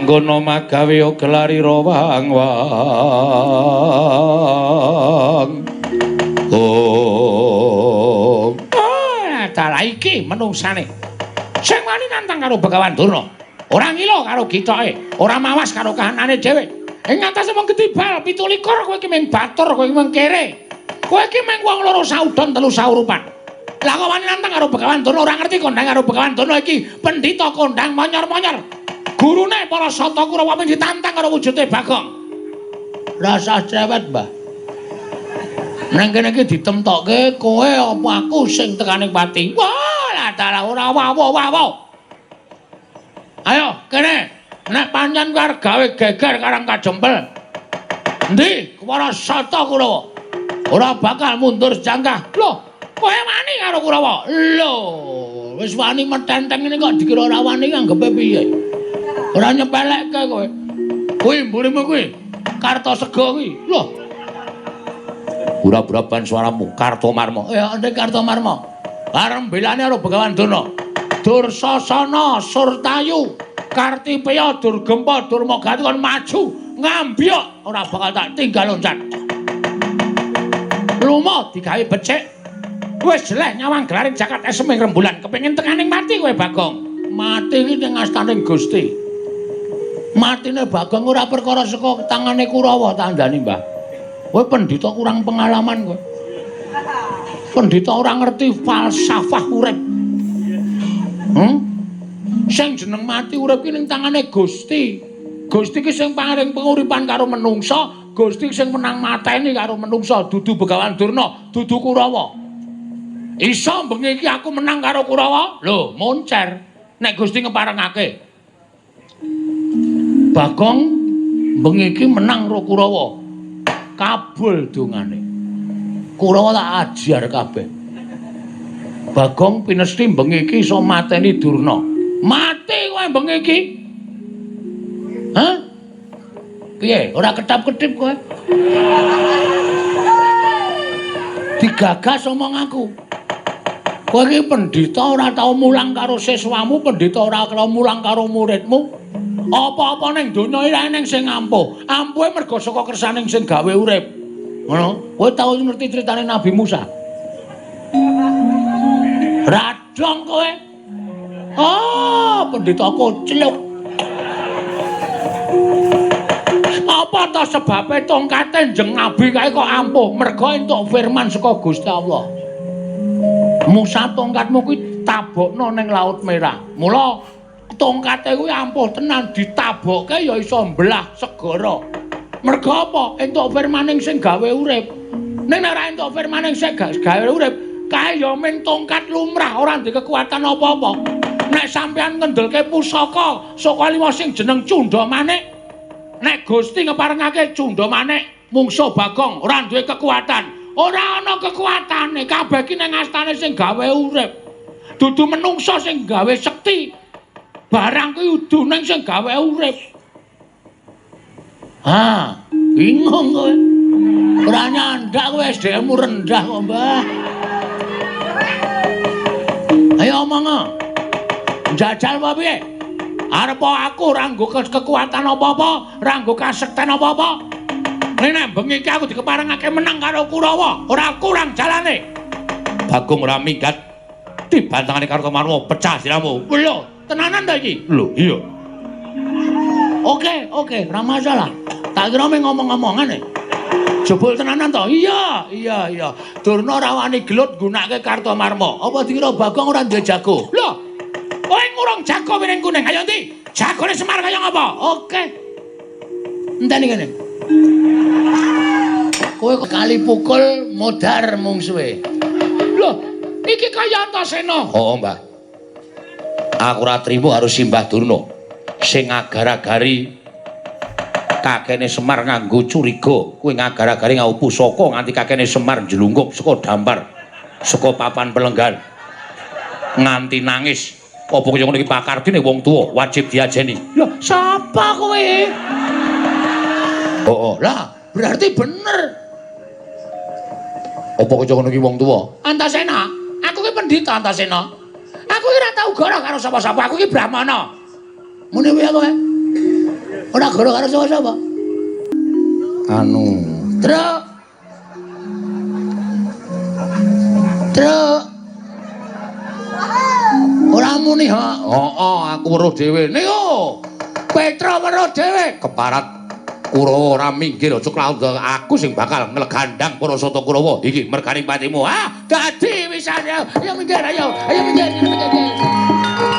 Nggono magawe gelari rawang wang. Oh. Ah, dalah iki menungsane. Sing wani nantang karo Begawan Durna. Ora ngilo karo gitoke, ora mawas karo kahanane dhewe. Ing ngatasé wong ketibal 17 kowe iki mung batur, kowe iki mung kere. Kowe iki mung wong loro saudon telu saurupan. Lah kok wani nantang karo Begawan Durna, ora ngerti kondang karo Begawan Durna iki pendhita kondang monyor-monyor. Gurune para Sata Kurawa mung ditantang karo wujude Bagong. Rasah cewet, Mbah. Nang kene iki ditemtokke kowe apa aku sing tekaning pati. Wah, lah dalah ora wawo-wawo. Ayo, kene. Nek pancen kowe arep gawe geger Karang Kajempel. Endi para Sata Kurawa? Ora bakal mundur sejangkah. Loh, kowe wani karo Kurawa? Lho, wis wani metenteng ngene kok dikira ora wani anggepe piye? Ora nyepelekke kowe. Kuwi mburimu kuwi. Kartasega kuwi. Loh. Ura-uraban suaramu Kartomarma. Ya, ndek Kartomarma. Arep belane karo Begawan Durna. Dursasana Surtayu Kartipeya Durgempa Durmagati kon maju ngambyok ora bakal tak tinggal loncat. Lumo digawe becik. Wis jeleh nyawang gelaring jagat esem ing rembulan kepengin tekaning mati kowe Bagong. Mati iki ning astaning Gusti. Matine Bagong ora perkara saka tangane Kurawa tandani, Mbah. Kowe pendhita kurang pengalaman kowe. Pendhita ora ngerti falsafah urip. Sing jeneng mati urip ki ning tangane Gusti. Gusti ki sing paring penguripan karo menungsa, Gusti sing menang mateni karo menungsa, dudu Begawan Durna, dudu Kurawa. Iso bengi iki aku menang karo Kurawa? Lho, moncer. Nek Gusti ngeparengake. Bagong bengi iki menang karo Kurawa. Kabul dongane. Kurawa tak ajar kabeh. Bagong pinesti bengi iki iso mateni Durna. Mati kowe bengi iki. Hah? Piye? Ora ketap-ketip kowe? Digagas omong aku. Kowe iki pendhita ora tau mulang karo siswamu, pendhita ora tau mulang karo muridmu. Apa-apa ning donya iki eneng sing ampuh. Ampuhe merga saka kersaning sing gawe urip. Ngono. Kowe tau ngerti critane Nabi Musa? Radong kowe. Ah, pendhita kocluk. Apa ta sebabe tongkate Njeng Nabi kae kok ampuh? Merga entuk firman saka Gusti Allah. Musa tongkatmu kuwi tabokno ning Laut Merah. Mula tongkate kuwi ampuh tenan ditabokke ya iso mbelah segara. Merga apa? Entuk firmaning sing gawe urip. Ning nek ora entuk firmaning sing gawe urip, kae ya mung tongkat lumrah ora ndek kekuatan apa-apa. Nek sampeyan ngendelke pusaka saka lima sing jeneng Cunda Manik, nek Gusti ngeparengake Cunda Manik mungsuh Bagong ora duwe kekuatan. Ora ana kekuatane, kabeh iki ning astane sing gawe urip. Dudu menungsa sing gawe sekti. Barang kuwi udu ning sing gawe urip. Ha, bingung kowe. Ora nyandak kowe SDM-mu rendah kok, Mbah. Ayo omong. Njajal apa piye? Arep aku ora nggo kekuatan apa-apa, ora nggo kasekten apa-apa. Nek bengi iki aku dikeparengake menang karo Kurawa, ora kurang jalane. Bagong ora minggat. Dibantangane Kartomarma pecah siramu. Lho, tenanan ta iki? Lho, iya. Oke, oke, ora masalah. Tak kira mung ngomong-ngomongan e. Jebul tenanan to? Iya, iya, iya. Durna ora wani gelut nggunakake Kartomarma. Apa dikira Bagong ora duwe jago? Lho, kowe ngurung jago piring kuning. Ayo ndi? Jagone Semar kaya ngapa? Oke. Enteni kene. Kowe kali pukul modar mungsuhe. Lho, iki kaya Antasena. Oh, Mbah. Aku ora trimo karo Simbah Durna sing agar-agari kakene Semar nganggo curiga. Kuwi ngagar-agari nganggo pusaka nganti kakene Semar njlungkup saka dampar, saka papan pelenggan. Nganti nangis. Apa kaya ngono iki pakardine wong tuwa wajib diajeni. Lho, sapa kowe? Oh, lah berarti bener. Apa kaya ngono iki wong tuwa? Antasena, aku ki pendhita Antasena. Aku ki ora tau goro karo sapa-sapa, aku ki brahmana. Muni piye kowe? Ora goro karo sapa-sapa. Anu, Truk. Truk. Ora muni ha. Heeh, aku weruh dhewe. Niku. Petra weruh dhewe. Keparat Kurawa ora minggir aja klaut aku sing bakal nglegandang para sata Kurawa. Iki merganing patimu. Ah, dadi wisan ya. Ayo minggir, ayo. Ayo minggir, minggir.